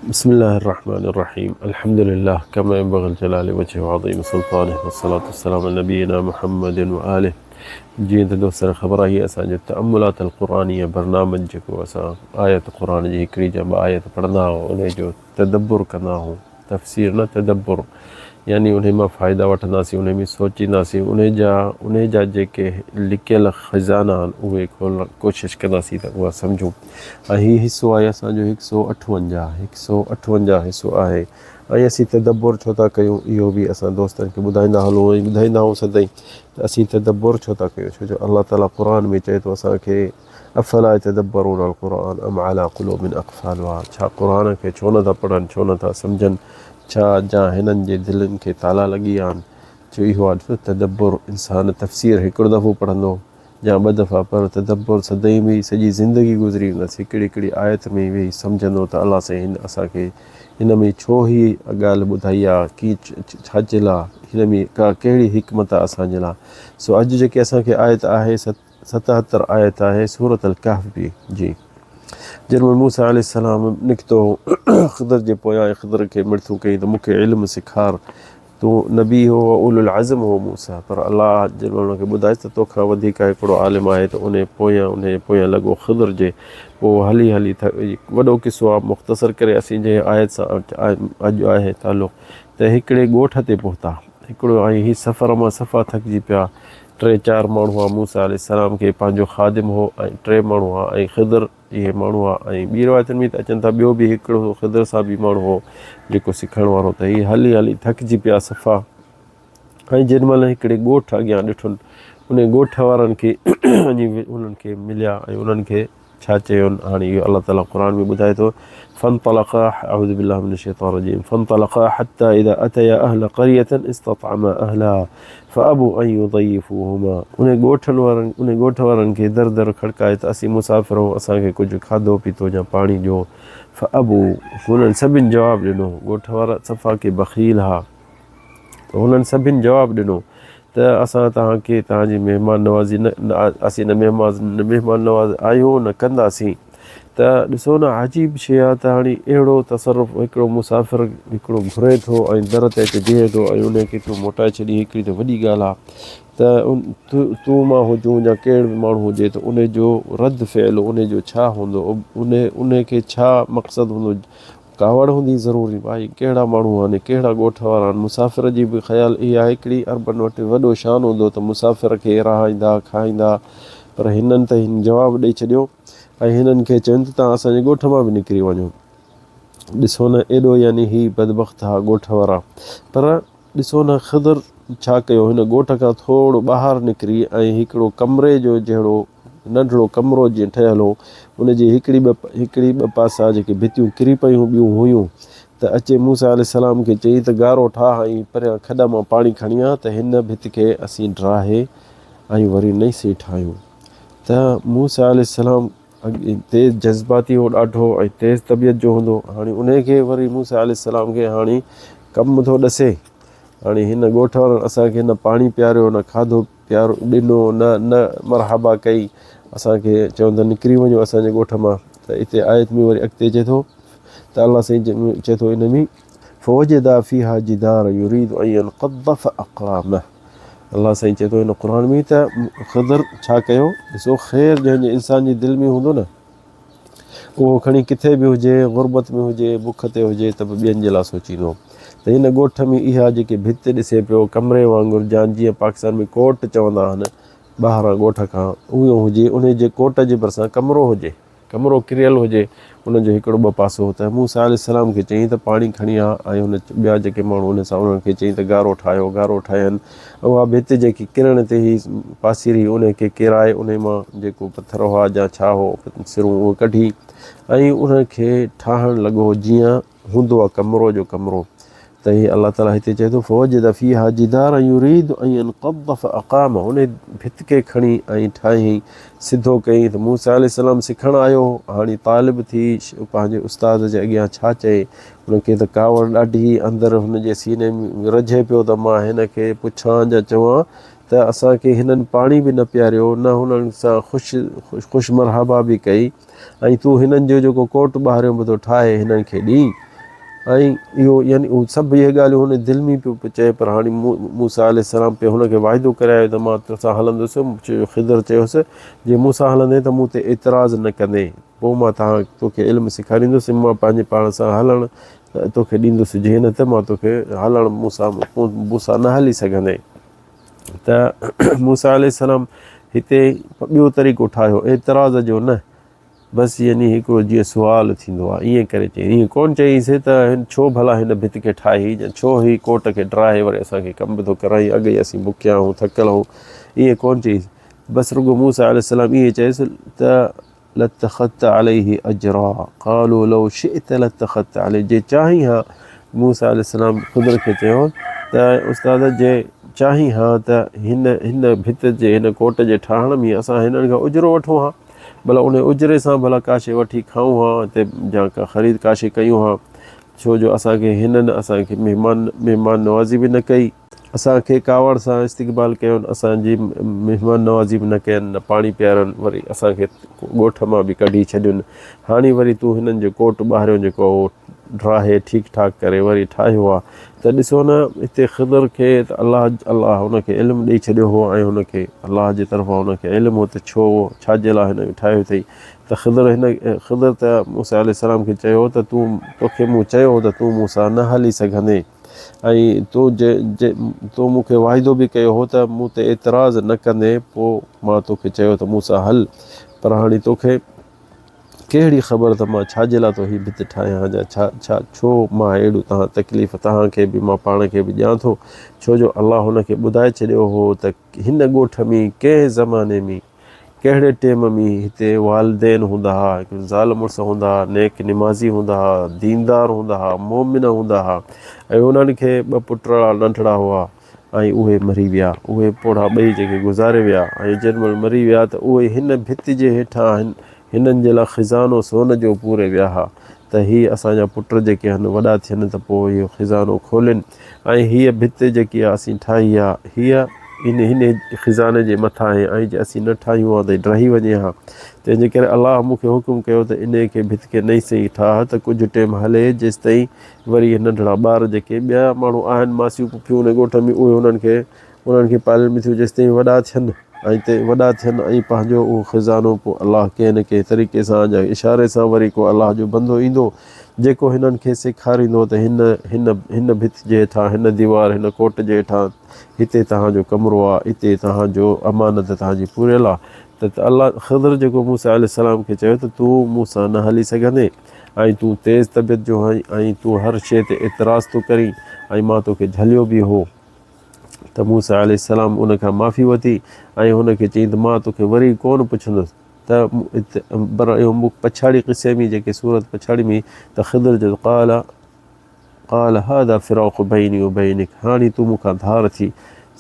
بسم الله الرحمن الرحيم الحمد لله كما ينبغي الجلال وجهه وعظيم سلطانه والصلاة والسلام على نبينا محمد وآله. جيئن ته دوستن خبر آهي اسان جو تأملات القرآنيه برنامج جيڪو اسان آيت قرآن جي هڪڙي جا ٻه آيت پڙهندا آهيون انهي جو تدبر ڪندا آهيون تفسير نه تدبر يعني انهي مان فائدا وٺنداسين انهي ۾ سوچينداسين انهي جا انهي جا جيڪي لڪيل خزانا آهن اهي کولڻ ڪوشش ڪنداسين ته اها سمجهون ۽ هي حصو آهي اسان جو هڪ سو اٺونجاهه هڪ سو اٺونجاهه حصو آهي ۽ اسين تدبر ڇو ٿا ڪيون اهو به اسان دوستن کي ٻڌائيندا هلون ۽ ٻڌائيندا آهيون سدائين ته اسين تدبر ڇو ٿا ڪيون ڇو جو الله تعالي قرآن ۾ چئي ٿو اسان کي افلا يتدبرون القرآن ام علي قلوب اقفالها ڇا قرآن کي ڇو نٿا پڙهن ڇو نٿا سمجهن ڇا جا هنن جي دلين کي تالا لڳي ويا آهن جو اهو آهي ڏسو تدبر انسان تفسير هڪڙو دفعو پڙهندو يا ٻه دفعا پر تدبر سدائين ويهي سڄي زندگي گذري ويندس هڪڙي هڪڙي آيت ۾ ويهي سمجهندو ته الله سائين هن اسان کي هن ۾ ڇو هي ڳالهه ٻڌائي آ ڪي ڇا جي لاء هن ۾ ڪا ڪهڙي حڪمت آ اسان جي لاء سو اڄ جيڪي اسان کي آيت آهي 77 آيت آهي سورة الڪهف به جي جن ۾ موسيٰ عليه السلام نڪتو خضر جي پويان ۽ خضر کي مڙٿون ڪيائين ته مون کي علم سيکار تون نبي هو اولو العزم هو موسيٰ پر الله جن مهل ان کي ٻڌايس ته توکان وڌيڪ هڪڙو عالم آهي ته ان پويان ان جي پويان لڳو خضر جي پوء هلي هلي وڏو قصو آهي مختصر ڪري اسين جنهن آيت سان اڄ آهي تعلق ته هڪڙي ڳوٺ تي پهتا هڪڙو ۽ هي سفر مان صفا ٿڪجي پيا ٽي چار ماڻهو هئا، موسيٰ عليه السلام کي پنهنجو خادم هو ۽ ٽي ماڻهو هئا ۽ خضر اهي ماڻهو هئا ۽ ٻي روايتن ۾ ته اچن ٿا ٻيو به هڪڙو خضر سان به ماڻهو هو جيڪو سکڻ وارو ته هي هلي هلي ٿڪجي پيا صفا ۽ جن مهل هڪڙي ڳوٺ اڳيان ڏٺن ان ڳوٺ وارن کي وڃي انهن کي مليا ۽ انهن کي ڇا چيون هاڻي اهو الله تعالي قرآن ۾ ٻڌائي ٿو فانطلقا اعوذ بالله من الشيطان الرجيم فانطلقا حتى اذا اتيا اهل قريه استطعما اهلها فابوا ان يضيفوهما ان ڳوٺن وارن ان ڳوٺ وارن کي در در کڙڪائي ته اسين مسافر آهيون اسان کي ڪجهه کاڌو پيتو يا پاڻي ڏيو فابوا هنن سڀن جواب ڏنو ڳوٺ وارا صفا ڪي بخيل ها ته هنن سڀن جواب ڏنو ته اسان توهان کي توهان جي مهمان نوازي نه اسين نه مهمان نه مهمان نواز آهيون نه ڪنداسين ته ڏسو نه عجيب شيء آهي ته هاڻي اهڙو تصرف هڪڙو مسافر هڪڙو گهري ٿو ۽ در تي اچي بيهي ٿو ۽ ان کي تون موٽائي ڇڏين هڪڙي ته وڏي ڳالهه آهي ته تون مان هجون يا ڪير به ماڻهو هجي ته ان جو رد فعل ان جو ڇا هوندو ان ان کي ڇا مقصد هوندو ڪاوڙ هوندي ضرور ڀائي ڪهڙا ماڻهو آهن ڪهڙا ڳوٺ وارا آهن مسافر جي به خيال اها هڪڙي عربن وٽ وڏو شان هوندو ته مسافر کي رهائيندا کائيندا پر هنن ته هن جواب ڏئي ڇڏيو ۽ هنن کي چين ته توهان اسان جي ڳوٺ مان به نڪري وڃو ڏسو نه ايڏو يعني هي بدبخت ها ڳوٺ وارا پر ڏسو نه خضر ڇا ڪيو، هن ڳوٺ کان ٿورو ٻاهر نڪري ۽ هڪڙو ڪمري جو جهڙو ننڍڙو ڪمرو جيئن ٺهيل هو، ان جي هڪڙي ٻه هڪڙي ٻه پاسا جيڪي ڀتيون ڪري پيون ٻيون هيون ته اچي موسيٰ عليه السلام کي چيائين ته گارو ٺاهه ۽ پريان کڏ مان پاڻي کڻي آ ته هن ڀت کي اسين ڊاهي ۽ وري نئين سر ٺاهيون ته موسيٰ عليه السلام اڳي تيز جذباتي هو ڏاڍو ۽ تيز طبيعت جو هوندو هاڻي انهي کي وري موسيٰ عليه السلام کي هاڻي ڪم ٿو ڏسي هاڻي هن ڳوٺ وارن اسان کي نه پاڻي پياريو نه کاڌو پيارو ڏنو نه نه مرحبا ڪئي اسان کي چون ته نڪري وڃو اسان جي ڳوٺ مان ته اتي آيت ۾ وري اڳتي اچي ٿو ته الله سائين چئي ٿو ان ۾ فوجدا فيها جدار يريد ان ينقض فاقامه الله سائين چئي ٿو هن قرآن ۾ ته خضر ڇا ڪيو ڏسو خير جنهن جي انسان جي دل ۾ هوندو نه اهو کڻي ڪٿي به هجي غربت ۾ هجي بک تي هجي ته به ٻين جي لاء سوچيندو ته هن ڳوٺ ۾ اها جيڪي ڀت ڏسي پيو ڪمري وانگر جان جيئن پاڪستان ۾ ڪوٽ چوندا آهن ٻاهران ڳوٺ کان اهو هجي ان جي ڪوٽ جي ڀرسان ڪمرو هجي ڪمرو ڪريل هجي، ان جو هڪڙو ٻه پاسو هو ته موسيٰ عليه السلام کي چيائين ته پاڻي کڻي آ ۽ هن ٻيا جيڪي ماڻهو ان سان انهن کي چيائين ته گارو ٺاهيو، گارو ٺاهين اها ڀت جيڪي ڪرڻ تي هئي پاسيري ان کي ڪيرائي انهي مان جيڪو پٿر هئا جا ڇا هو سرون اهي ڪڍي ۽ ان کي ٺاهڻ لڳو جيئن هوندو آ ڪمرو جو ڪمرو ته هي الله تعالي هتي چئي ٿو فوجد فيها جدارا يريد ان ينقض فاقامه ان ڀت کي کڻي ۽ ٺاهيائين سڌو ڪيائين ته موسيٰ عليه السلام سکڻ آيو هو هاڻي طالب ٿي پنهنجي استاد جي اڳيان ڇا چئي ان کي ته ڪاوڙ ڏاڍي اندر هن جي سيني ۾ رجهي پيو ته مان هن کي پڇان يا چوان ته اسان کي هنن پاڻي به نه پياريو نه هنن سان خوش خوش مرحبا به ڪئي ۽ تون هنن جو جيڪو ڪوٽ ٻاهريون به ٿو ٺاهي هنن کي ڏئين. ۽ اهو يعني اهو سڀ اهي ڳالهيون هن دل ۾ پيو چئي پر هاڻي موسيٰ عليه السلام پيو هن کي واعدو ڪرايو ته مان توسان هلندس. خضر چيوس جي مون سان هلندين ته مون تي اعتراض نه ڪندين پوء مان توهان توکي علم سيکاريندس ۽ مان پنهنجي پاڻ سان هلڻ توکي ڏيندس جي نه ته مان توکي هلڻ مون سان مون سان نه هلي سگهندين. ته موسيٰ عليه السلام هتي ٻيو طريقو ٺاهيو اعتراض جو نه بس يعني هڪڙو جيئن سوال ٿيندو آهي ائين ڪري چيائين ائين ڪونه چيائينس ته هن ڇو ڀلا هن ڀت کي ٺاهي يا ڇو هي ڪوٽ کي ڊاهي وري اسان کي ڪم به ٿو ڪرائين اڳ ئي اسين بکيا آهيون ٿڪل آهيون ائين ڪونه چيائينس بس رڳو موسيٰ عليه السلام ائين چيس ته لاتخذت عليه اجرا قالوا لو شئت لاتخذت عليه جي چاهين ها موسيٰ عليه السلام خضر کي چيو ته استاد جي چاهين ها ته هن هن ڀت جي هن ڪوٽ جي ٺاهڻ ۾ اسان هنن کان اجرو وٺون ها ڀلا ان اجري سان ڀلا ڪا شيء وٺي کائون ها هتي يا ڪا خريد ڪا شيء ڪيون ها ڇو جو اسان کي هنن اسان کي مهمان مهمان نوازي به نه ڪئي اسان کي ڪاوڙ سان استقبال ڪيون اسان جي مهمان نوازي به نه ڪين نه پاڻي پيارن وري اسان کي ڳوٺ مان به ڪڍي ڇڏين هاڻي وري تون هنن جو ڪوٽ ٻاهريون جيڪو اهو ڊاهي ٺيڪ ٺاڪ ڪري وري ٺاهيو آ ته ڏسو نه هتي خضر کي ته الله الله هن کي علم ڏئي ڇڏيو هو ۽ هن کي الله جي طرفان هن کي علم هو ته ڇو ڇا جي لاء هن ٺاهيو اٿئي ته خضر هن خضر ته موسيٰ عليه السلام کي چيو ته تون توکي مون چيو هو ته تون مون سان نه هلي سگهندين ۽ تو جي جي تو مون کي واعدو به ڪيو هو ته مون تي اعتراض نه ڪندين پوء مان توکي چيو ته مون سان هل پر هاڻي توکي ڪهڙي خبر ته مان ڇا جي لاء ٿو هي ڀت ٺاهيان جا ڇا ڇا ڇو مان اهڙيون تهان تڪليف تهان کي به مان پاڻ کي به ڏيان ٿو ڇو جو الله هن کي ٻڌائي ڇڏيو هو ته هن ڳوٺ ۾ ڪنهن زماني ۾ ڪهڙي ٽيم ۾ هتي والدين هوندا ها هڪ زال مڙس هوندا ها نيڪ نمازي هوندا ها ديندار هوندا ها مومن هوندا ها ۽ انهن کي ٻه پٽڙا ننڍڙا هئا ۽ اهي مري ويا. اهي پوڙها ٻئي جيڪي گذاري ويا ۽ جنهن مهل مري ويا ته اهي هن ڀت جي هيٺان هنن جي لاء خزانو سون جو پوري ويا ها ته هي اسان جا پٽ جيڪي هن وڏا ٿين ته پوء اهو خزانو کولين ۽ هيء ڀت جيڪي اسين ٺاهي آ هيء ان هن خزاني جي مٿان آهي ۽ جي اسين نه ٺاهيون ها ته هي ڊهي وڃي ها. تنهن جي ڪري الله مون کي حڪم ڪيو ته انهيء کي ڀت کي نئين سئين ٺاهه ته ڪجهه ٽيم هلي جيستائين وري اهي ننڍڙا ٻار جيڪي ٻيا ماڻهو آهن ماسيون پڦيون ان ڳوٺ ۾ اهي انهن کي انهن کي پالين به ٿيون جيستائين وڏا ٿين ۽ تي وڏا ٿين ۽ پنهنجو اهو خزانو پوء الله ڪنهن نه ڪنهن طريقي سان يا اشاري سان وري ڪو الله جو بندو ايندو جيڪو هنن کي سيکاريندو ته هن هن هن ڀت جي هيٺان هن ديوار هن ڪوٽ جي هيٺان هتي توهان جو ڪمرو آهي اتي توهان جو امانت توهان جي پوريل آهي ته الله خضر جيڪو موسيٰ عليه السلام کي چيو ته تون مون سان نه هلي سگهندين ۽ تون تيز طبيعت جو آهين ۽ تون هر شيء تي اعتراض ٿو ڪرين ۽ مان توکي جهليو به هو ته موسيٰ عليه السلام ان کان معافي ورتي ۽ هن کي چيائين ته مان توکي وري ڪونه پڇندس ته پر اهو پڇاڙي قصي ۾ جيڪي سورت پڇاڙي ۾ ته خضر جو قال قال هذا فراق بيني وبينک هاڻي تون مون کان ڌار ٿي،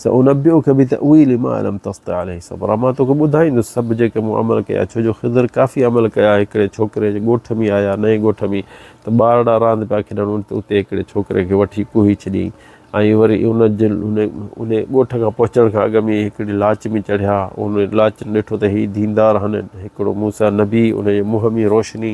سأنبئک بتأويل ما لم تسطع عليه صبرا مان توکي ٻڌائيندس سڀ جيڪي مون عمل ڪيا ڇو جو خضر ڪافي عمل ڪيا هڪڙي ڇوڪري جي ڳوٺ ۾ آيا نئين ڳوٺ ۾ ته ٻارڙا راند پيا کيڏن اتي هڪڙي ڇوڪري کي وٺي ڪوهي ڇڏيائين ۽ وري ان جي ان ڳوٺ کان پهچڻ کان اڳ ۾ هڪڙي لاچ ۾ چڙهيا ان لاچ ڏٺو ته هي ديندار هن هڪڙو موسيٰ نبي ان جي منهن ۾ روشني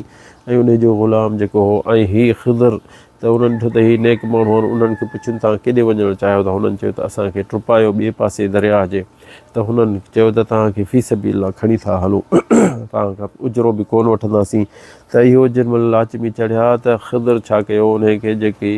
۽ انهي جو غلام جيڪو هو ۽ هي خضر ته انهن ڏٺو ته هي نيڪ ماڻهو آهن انهن کي پڇين توهان ڪيڏي وڃڻ چاهيو ٿا هنن چيو ته اسان کي ٽپايو ٻئي پاسي درياهه جي ته هنن چيو ته توهان کي في سبيل الله کڻي ٿا هلون توهان کان اجرو به ڪونه وٺنداسين ته اهو جن مهل لاچ ۾ چڙهيا ته خضر ڇا ڪيو انهي کي جيڪي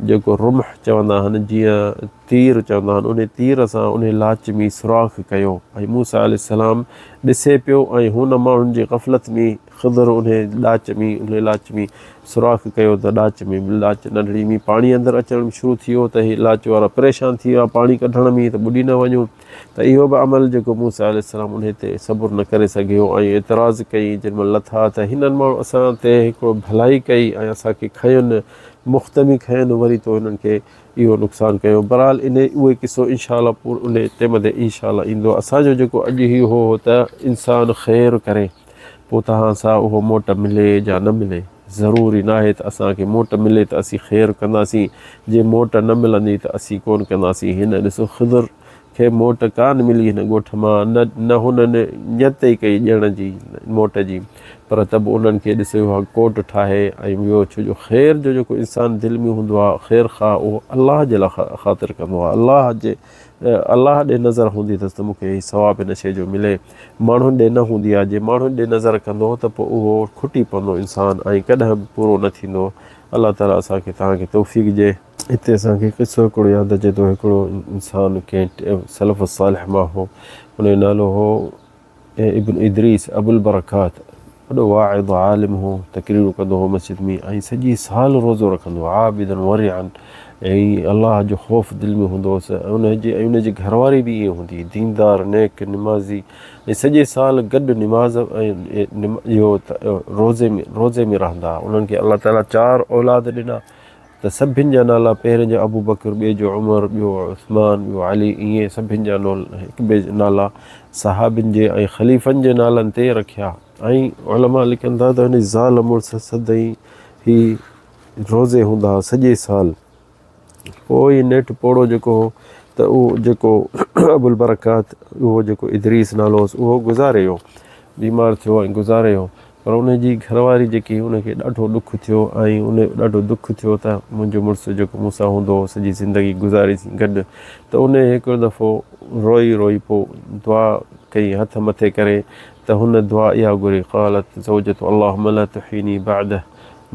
جيڪو رمح چوندا آهن جيئن تير چوندا آهن انهي تير سان انهي لاچ ۾ سوراخ ڪيو ۽ موسيٰ عليه السلام ڏسي پيو ۽ هن ماڻهن جي غفلت ۾ خضر انهي ڏاچ ۾ انهي لاچ ۾ سوراخ ڪيو ته ڏاچ ۾ لاچ ننڍڙي ۾ پاڻي اندر اچڻ شروع ٿي ويو ته هي لاچ وارا پريشان ٿي ويا پاڻي ڪڍڻ ۾ ته ٻڏي نه وڃون ته اهو به عمل جيڪو موسيٰ عليه السلام انهي تي صبر نه ڪري سگهيو ۽ اعتراض ڪئي جن مهل لٿا ته هنن ماڻهن اسان تي هڪڙو ڀلائي ڪئي ۽ اسان کي کنين مفت ۾ کنين وري تو هنن کي اهو نقصان ڪيو بهرحال انهي اهي قصو انشاء الله پور انهي ٽيم تي انشاء الله ايندو اسان جو جيڪو اڄ هي هو ته انسان خير ڪري پوء توهان سان اهو موٽ ملي يا نه ملي ضروري ناهي ته اسان کي موٽ ملي ته اسين خير ڪنداسين جي موٽ نه ملندي ته اسين ڪون ڪنداسين هن ڏسو خضر کي موٽ ڪانه ملي هن ڳوٺ مان، نه نه هنن نيت ئي ڪئي ڏيڻ جي موٽ جي، پر ته به انهن کي ڏسي اها ڪوٽ ٺاهي ۽ ويو، ڇو جو خير جو جيڪو انسان دل ۾ هوندو آهي، خير خواهه اهو الله جي لاء خاطر ڪندو آهي، الله جي الله ڏي نظر هوندي اٿس ته مون کي هي ثواب هن شيء جو ملي، ماڻهن ڏي نه هوندي آهي، جي ماڻهن ڏي نظر ڪندو ته پوء اهو کٽي پوندو انسان ۽ ڪڏهن به پورو نه ٿيندو، الله تعاليٰ اسان کي توهان کي توفيق ڏي. هتي اسان کي قصو هڪڙو ياد اچي ٿو، هڪڙو انسان ڪنهن سلف الصالح مان هو، ان جو نالو هو ابن ادريس ابوالبرڪات، وڏو واعظ عالم هو، تقريرون ڪندو هو مسجد ۾ ۽ سڄي سال روزو رکندو هو، عابدا ورعا ۽ الله جو خوف دل ۾ هوندو هوس ۽ ان جي ۽ ان جي گهر واري به ائين هوندي هئي، ديندار، نيڪ، نمازي ۽ سڄي سال گڏ نماز ۽ اهو روزي ۾ روزي ۾ رهندا هئا. انهن کي الله تعاليٰ چار اولاد ڏنا ته سڀن جا نالا پهرين جو ابوبڪر، ٻئي جو عمر، ٻيو عثمان، ٻيو علي ائين سڀن جا هڪ ٻئي جا نالا صحابين جي ۽ خليفن جي نالن تي رکيا ۽ علماء لکن ٿا ته هن جي زال مڙس سدائين هي روزي هوندا هئا سڄي سال. پوء هي نيٺ پوڙهو جيڪو هو ته اهو جيڪو ابوالبرڪات اهو جيڪو ادريس نالو هوس اهو گذاري ويو بيمار ٿيو ۽ گذاري ويو پر ان جي گهر واري جيڪي ان کي ڏاڍو ڏک ٿيو ۽ ان ڏاڍو دک ٿيو ته منهنجو مڙس جيڪو مون سان هوندو هو سڄي زندگي گذاريسين گڏ ته ان هڪ دفعو روئي روئي پوء دعا ڪئي هٿ مٿي ڪري ته هن دعا اها گهري قالت زوجته اللهم لا تحيني بعده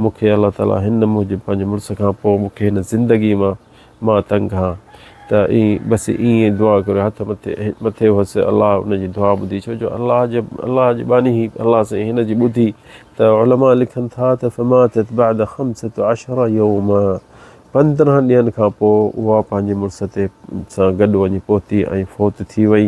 مون کي الله تعاليٰ هن منهنجي پنهنجي مڙس کان پوء مون کي هن زندگي مان مان تنگ هان ته ائين بس ائين دعا ڪريو هٿ مٿي مٿي هئس الله ان جي دعا ٻڌي ڇو جو الله جي الله جي ٻانهي هئي الله سائين هن جي ٻڌي ته علماء لکن ٿا ته فماتت بعد خمسة عشر يوما 15 ڏينهن کان پوء اها پنهنجي مڙس تي سان گڏ وڃي پهتي ۽ فوت ٿي وئي.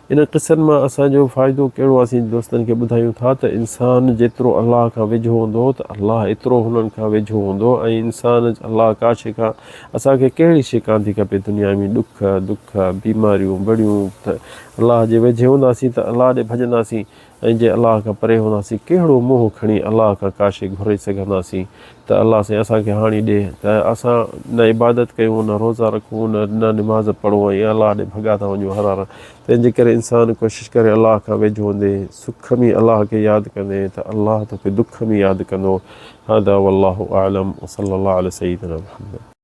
انهن قصن مان اسان جو فائدو ڪهڙو اسين دوستن کي ٻڌايون ٿا ته انسان جيترو الله کان ويجهو هوندو ته الله ايترو هنن کان ويجهو هوندو ۽ انسان الله ڪا شيء کان اسان کي ڪهڙي شيء ڪانه ٿي کپي دنيا ۾ ڏک دک بيماريون بڙيون ته الله جي ويجهي هونداسين ته الله ڏي ڀڄنداسين ۽ جي الله کان پري هونداسين ڪهڙو منهن کڻي الله کان ڪا شيء گهري سگهنداسين ته الله سائين اسان کي هاڻي ڏي ته اسان نه عبادت ڪيون نه روزا رکون نه نه نماز پڙهون ۽ الله ڏي ڀڳا ٿا وڃون هر هر تنهن جي ڪري انسان ڪوشش ڪري الله کان ويجهو هوندي سک ۾ الله کي ياد ڪندي ته الله توکي دک ۾ ياد ڪندو هذا والله اعلم وصلي الله علي سيدنا محمد.